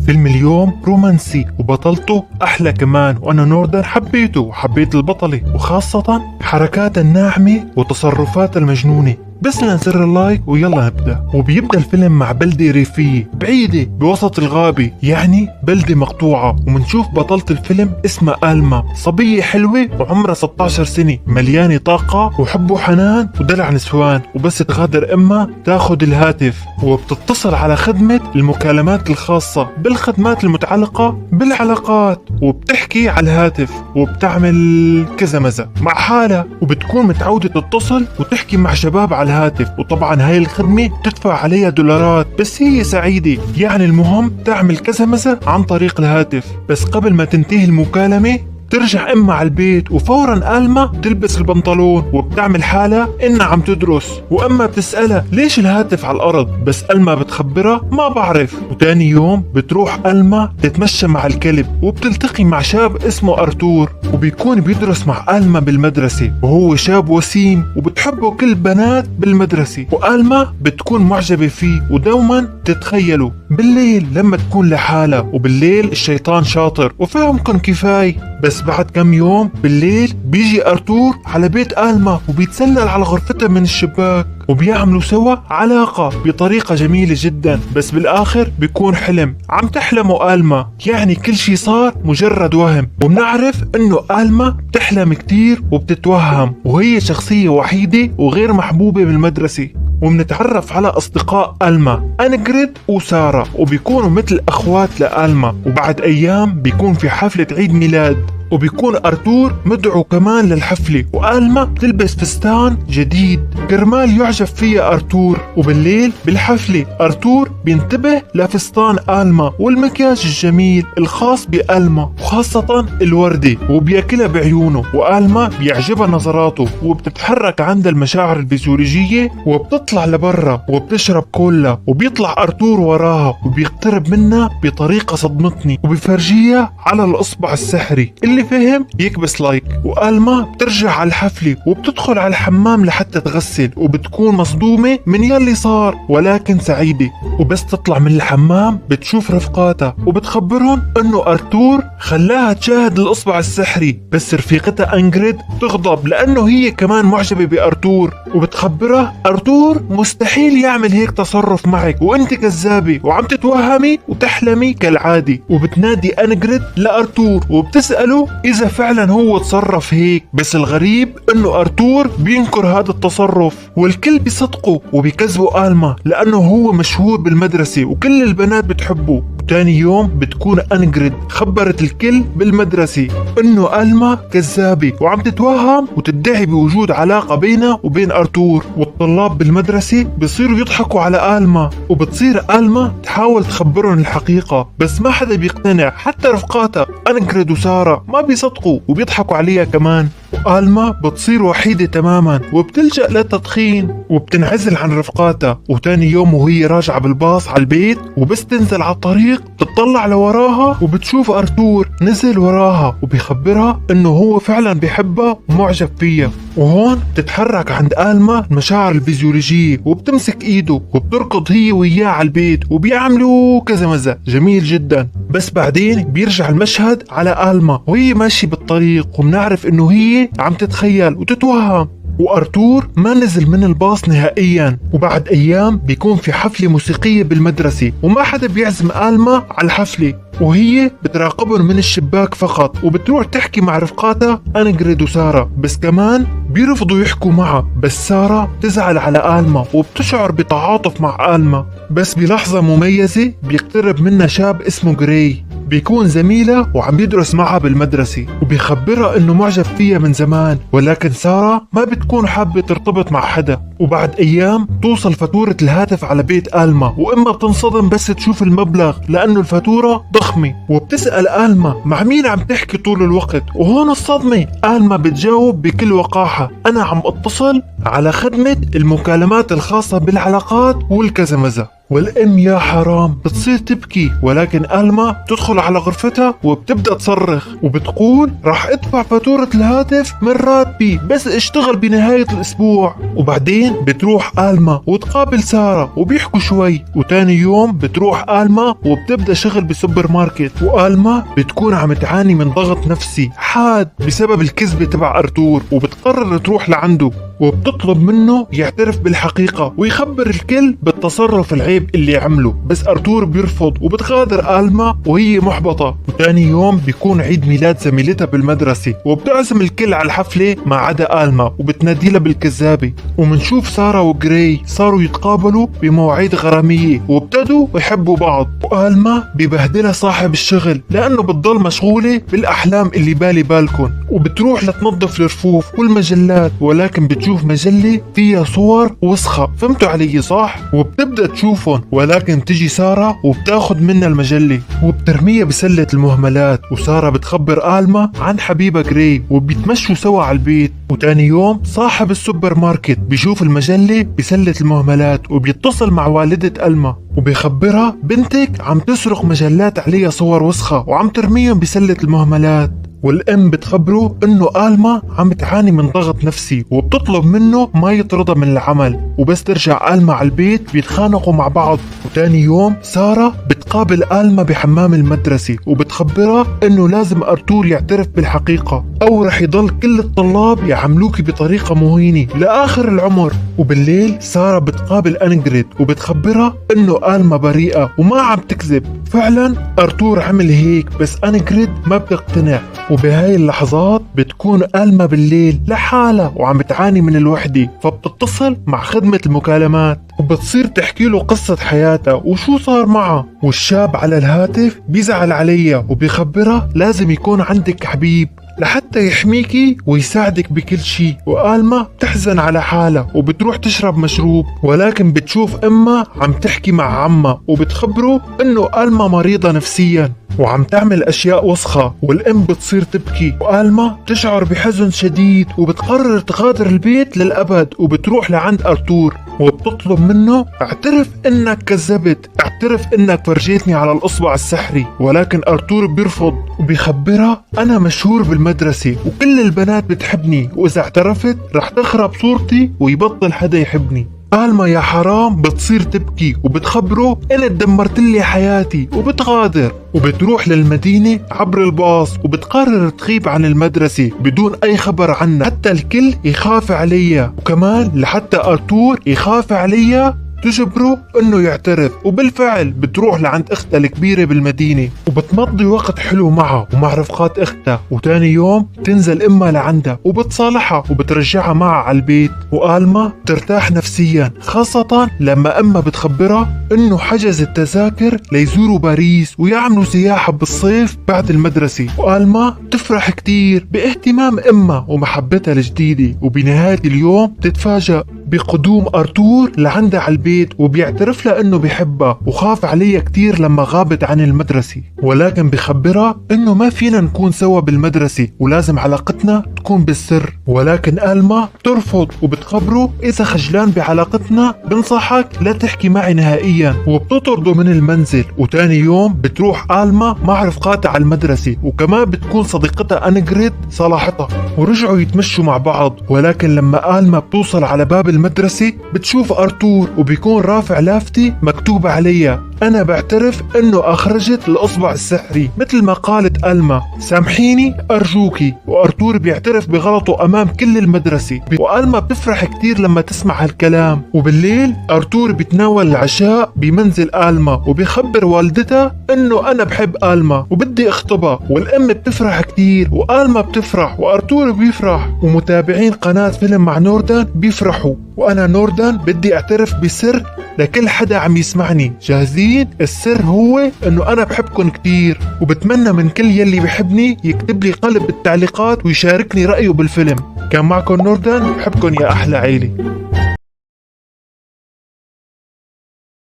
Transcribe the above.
فيلم اليوم رومانسي وبطلته أحلى كمان، وأنا نوردن حبيته وحبيت البطلة، وخاصة حركاتها الناعمة وتصرفاتها المجنونة. بس لنزر ال like ويلا نبدأ. وبيبدأ الفيلم مع بلدة ريفية بعيدة بوسط الغابة، يعني بلدة مقطوعة، ومنشوف بطلة الفيلم اسمها ألما، صبية حلوة وعمرها 16 سنة، مليانة طاقة وحب وحنان ودلع نسوان. وبس تغادر أمها تاخد الهاتف وبتتصل على خدمة المكالمات الخاصة بالخدمات المتعلقة بالعلاقات، وبتحكي على الهاتف وبتعمل كذا مزة مع حالها، وبتكون متعودة تتصل وتحكي مع شباب على الهاتف. وطبعا هاي الخدمة تدفع عليها دولارات، بس هي سعيدة، يعني المهم تعمل كذا مزة عن طريق الهاتف. بس قبل ما تنتهي المكالمة ترجع امها على البيت، وفورا ألما تلبس البنطلون وبتعمل حالها انها عم تدرس، واما بتسألها ليش الهاتف على الارض، بس ألما بتخبرها ما بعرف. وتاني يوم بتروح ألما تتمشى مع الكلب، وبتلتقي مع شاب اسمه أرتور، وبيكون بيدرس مع ألما بالمدرسة، وهو شاب وسيم وبتحبه كل بنات بالمدرسة، وألما بتكون معجبة فيه ودوما تتخيله بالليل لما تكون لحالها. وبالليل الشيطان شاطر وفهمكن كفاية. بس بعد كم يوم بالليل بيجي أرتور على بيت ألما وبيتسلل على غرفتها من الشباك، وبيعملوا سوا علاقة بطريقة جميلة جدا، بس بالآخر بيكون حلم عم تحلمه ألما، يعني كل شي صار مجرد وهم. وبنعرف انه ألما بتحلم كتير وبتتوهم، وهي شخصية وحيدة وغير محبوبة بالمدرسة. وبنتعرف على أصدقاء ألما أنجريد وسارة، وبيكونوا مثل أخوات لألما. وبعد أيام بيكون في حفلة عيد ميلاد، وبيكون أرتور مدعو كمان للحفلة، وألما بتلبس فستان جديد كرمال يعجب فيها أرتور. وبالليل بالحفلة أرتور بينتبه لفستان ألما والمكياج الجميل الخاص بألما، وخاصة الوردة، وبياكلها بعيونه، وألما بيعجبها نظراته، وبتتحرك عندها المشاعر الفيزيولوجية وبتطلع لبرا وبتشرب كولا، وبيطلع أرتور وراها وبيقترب منها بطريقة صدمتني، وبيفرجيها على الإصبع السحري. اللي فهم يكبس like. وألما بترجع على الحفلة وبتدخل على الحمام لحتى تغسل، وبتكون مصدومة من يلي صار ولكن سعيدة. وبس تطلع من الحمام بتشوف رفقاتها وبتخبرهم انه أرتور خلاها تشاهد الإصبع السحري، بس رفيقتها أنجريد تغضب لأنه هي كمان معجبة بأرتور، وبتخبرها أرتور مستحيل يعمل هيك تصرف معك وانت كذابة وعم تتوهمي وتحلمي كالعادة. وبتنادي أنجريد لأرتور وبتسأله إذا فعلا هو تصرف هيك، بس الغريب إنه أرتور بينكر هذا التصرف، والكل بيصدقه وبيكذبوا ألما لأنه هو مشهور بالمدرسة وكل البنات بتحبه. تاني يوم بتكون أنجريد خبرت الكل بالمدرسة إنه ألما كذابة وعم تتوهم وتدعي بوجود علاقة بينها وبين أرتور، والطلاب بالمدرسة بصيروا يضحكوا على ألما، وبتصير ألما تحاول تخبرهم الحقيقة، بس ما حدا بيقتنع، حتى رفقاتها أنجريد وسارة ما بيصدقوا وبيضحكوا عليها كمان. وألما بتصير وحيدة تماما وبتلجأ للتدخين وبتنعزل عن رفقاتها. وتاني يوم وهي راجعة بالباص على البيت، وبس تنزل على الطريق بتطلع لوراها وبتشوف أرتور نزل وراها وبيخبرها انه هو فعلا بيحبها ومعجب فيها. وهون بتتحرك عند ألما المشاعر الفيزيولوجية وبتمسك ايده وبتركض هي وياه على البيت وبيعملوا كذا مزة جميل جدا. بس بعدين بيرجع المشهد على ألما وهي ماشية بالطريق، وبنعرف انه هي عم تتخيل وتتوهم، وأرتور ما نزل من الباص نهائيا. وبعد أيام بيكون في حفلة موسيقية بالمدرسة، وما حدا بيعزم ألما على الحفلة، وهي بتراقبهم من الشباك فقط، وبتروح تحكي مع رفقاتها أنجريد وسارة، بس كمان بيرفضوا يحكوا معها. بس سارة بتزعل على ألما وبتشعر بتعاطف مع ألما. بس بلحظة مميزة بيقترب منها شاب اسمه جراي، بيكون زميلها وعم يدرس معها بالمدرسة، وبيخبرها انه معجب فيها من زمان، ولكن سارة ما بتكون حابة ترتبط مع حدا. وبعد ايام توصل فاتورة الهاتف على بيت ألما، وامها بتنصدم بس تشوف المبلغ لانه الفاتورة ضخمة، وبتسأل ألما مع مين عم تحكي طول الوقت. وهون الصدمة، ألما بتجاوب بكل وقاحة انا عم اتصل على خدمة المكالمات الخاصة بالعلاقات والكزمزة. والأم يا حرام بتصير تبكي، ولكن ألما بتدخل على غرفتها وبتبدأ تصرخ وبتقول راح ادفع فاتورة الهاتف من راتبي بس اشتغل بنهاية الأسبوع. وبعدين بتروح ألما وتقابل سارة وبيحكوا شوي، وتاني يوم بتروح ألما وبتبدأ شغل بسوبر ماركت، وألما بتكون عم تعاني من ضغط نفسي حاد بسبب الكذبة تبع أرتور، وبتقرر تروح لعنده وبتطلب منه يعترف بالحقيقة ويخبر الكل بالتصرف العيب اللي عمله، بس أرتور بيرفض وبتغادر ألما وهي محبطة. وتاني يوم بيكون عيد ميلاد زميلتها بالمدرسة وبتعزم الكل على الحفلة ما عدا ألما وبتناديلها بالكذابة. ومنشوف سارة وجراي صاروا يتقابلوا بمواعيد غرامية وابتدوا يحبوا بعض، وألما ببهدلها صاحب الشغل لأنه بتضل مشغولة بالأحلام اللي بالي بالكن، وبتروح لتنظف الرفوف والمجلات، ولكن بتشوف مجلة فيها صور وسخة، فهمتوا علي صح؟ وبتبدأ تشوفهم، ولكن تجي سارة وبتاخد منها المجلة وبترميها بسلة المهملات، وسارة بتخبر آلما عن حبيبها جراي وبيتمشوا سوا على البيت. وتاني يوم صاحب السوبر ماركت بيشوف المجلة بسلة المهملات وبيتصل مع والدة ألما وبيخبرها بنتك عم تسرق مجلات عليها صور وسخة وعم ترميهم بسلة المهملات. والأم بتخبره إنه آلما عم تعاني من ضغط نفسي وبتطلب منه ما يطردها من العمل، وبس ترجع آلما على البيت بيتخانقوا مع بعض. وتاني يوم سارة بتقابل آلما بحمام المدرسة وبتخبرها إنه لازم أرتور يعترف بالحقيقة أو رح يضل كل الطلاب يعاملوكي بطريقة مهينة لآخر العمر. وبالليل سارة بتقابل أنجريد وبتخبرها إنه آلما بريئة وما عم تكذب، فعلا أرتور عمل هيك، بس أنجريد ما بتقتنع. وبهاي اللحظات بتكون ألما بالليل لحالها وعم تعاني من الوحدة، فبتتصل مع خدمة المكالمات وبتصير تحكي له قصة حياتها وشو صار معها. والشاب على الهاتف بيزعل عليها وبيخبرها لازم يكون عندك حبيب لحتى يحميكي ويساعدك بكل شيء. وآلما بتحزن على حالها وبتروح تشرب مشروب، ولكن بتشوف أمها عم تحكي مع عمها وبتخبره إنه آلما مريضة نفسيا وعم تعمل أشياء وسخة، والأم بتصير تبكي، وآلما تشعر بحزن شديد وبتقرر تغادر البيت للأبد وبتروح لعند أرتور وبتطلب منه اعترف انك كذبت، اعترف انك فرجيتني على الاصبع السحري، ولكن ارتور بيرفض وبيخبرها انا مشهور بالمدرسة وكل البنات بتحبني، واذا اعترفت رح تخرب صورتي ويبطل حدا يحبني. آلما يا حرام بتصير تبكي وبتخبره انا دمرت لي حياتي، وبتغادر وبتروح للمدينة عبر الباص وبتقرر تغيب عن المدرسة بدون اي خبر عنها حتى الكل يخاف عليها، وكمان لحتى ارتور يخاف عليها تجبره انه يعترف. وبالفعل بتروح لعند اختها الكبيرة بالمدينة وبتمضي وقت حلو معها ومع رفقات اختها. وتاني يوم تنزل امها لعندها وبتصالحها وبترجعها معها على البيت، وآلما بترتاح نفسيا خاصة لما امها بتخبرها انه حجزت تذاكر ليزوروا باريس ويعملوا سياحة بالصيف بعد المدرسة. وآلما بتفرح كتير باهتمام امها ومحبتها الجديدة. وبنهاية اليوم بتتفاجأ بقدوم أرتور لعندها على البيت وبيعترف لها انه بحبها وخاف عليها كتير لما غابت عن المدرسة، ولكن بخبرها انه ما فينا نكون سوا بالمدرسة ولازم علاقتنا تكون بالسر، ولكن آلما بترفض وبتخبره اذا خجلان بعلاقتنا بنصحك لا تحكي معي نهائيا، وبتطرده من المنزل. وتاني يوم بتروح آلما مع رفقاتها على المدرسة وكمان بتكون صديقتها أنجريد صلاحتها، ورجعوا يتمشوا مع بعض. ولكن لما آلما بتوصل على باب المدرسة بتشوف أرتور وبيكون رافع لافتة مكتوب عليها أنا بعترف أنه أخرجت الأصبع السحري مثل ما قالت ألما، سامحيني أرجوكي. وأرتور بيعترف بغلطه أمام كل المدرسة، وألما بتفرح كتير لما تسمع هالكلام. وبالليل أرتور بيتناول العشاء بمنزل ألما وبيخبر والدتها أنه أنا بحب ألما وبدي أخطبها، والأم بتفرح كتير وألما بتفرح وأرتور بيفرح، ومتابعين قناة فيلم مع نوردان بيفرحوا. وأنا نوردان بدي أعترف بسر لكل حدا عم يسمعني، جاهزين؟ السر هو انه انا بحبكن كتير، وبتمنى من كل يلي بحبني يكتب لي قلب بالتعليقات ويشاركني رأيه بالفيلم. كان معكم نوردان، بحبكن يا احلى عيلة.